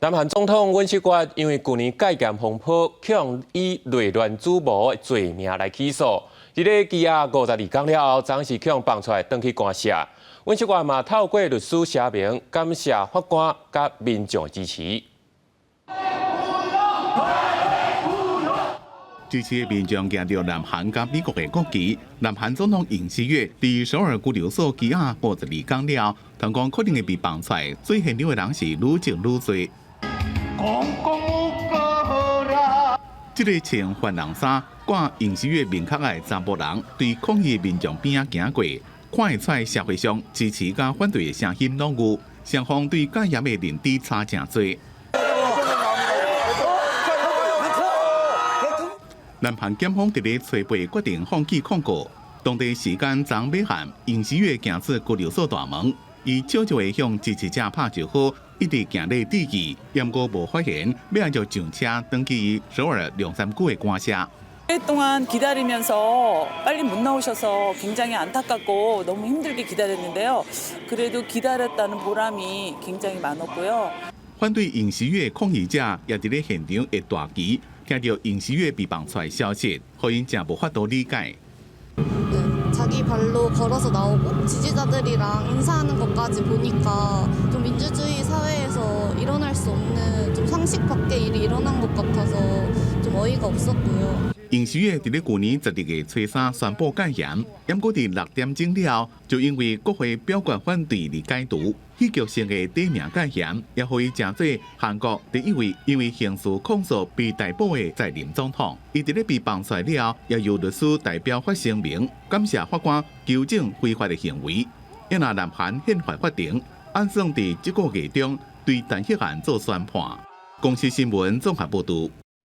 南韓總統尹錫悅因為舊年戒嚴風波，予人以內亂主謀的罪名來起訴。佇咧羈押52工了後，昨昏予人放出來，轉去官舍。尹錫悅嘛透過律師聲明，感謝法官佮民眾支持。支持的民眾舉著南韓佮美國的國旗。南韓總統尹錫悅佇首爾拘留所羈押52工了，傳講可能會被放出來。最現場的人是愈積愈濟。這个穿番紅衫、掛尹錫悅面殼的查埔人，對抗議民眾邊仔行過，看會出來社會上支持佮反對的聲音攏有，雙方對戒嚴的認知差誠濟。南韓檢方佇咧初八決定放棄抗告，當地時間昨暝晚，尹錫悅行出拘留所大門，伊笑笑的向支持者拍招呼，一直行禮致意，毋過無發言，欲按怎上車轉去首爾龍山區的官舍。 오랫동안 기다리면서 빨리 못 나오셔서 굉장히 안타깝고 너무 힘들게 기다렸는데요. 그래도 기다렸다는 보람이 굉장히 많았고요. 反對尹錫悅抗議者也佇咧現場挹大旗，聽著尹錫悅被放出來消息，予𪜶誠無法度理解。 자기 발로 걸어서 나오고 지지자들이랑 인사하는 것까지 보니까 좀 민주주의 사회에서 일어날 수 없는 좀 상식 밖의 일이 일어난 것 같아서 좀 어이가 없었고요. 尹錫悅佇咧舊年12月初三宣布戒嚴，毋過佇6點鐘了後，就因為國會表決反對而解除，戲劇性的短命戒嚴，也予伊成做韓國第一位因為刑事控訴被逮捕的在任總統。伊佇咧被放出來了後，也由律師代表發聲明，感謝法官糾正非法的行為。因若南韓憲法法庭按算佇這個月中對彈劾案做宣判。公視新聞綜合報導。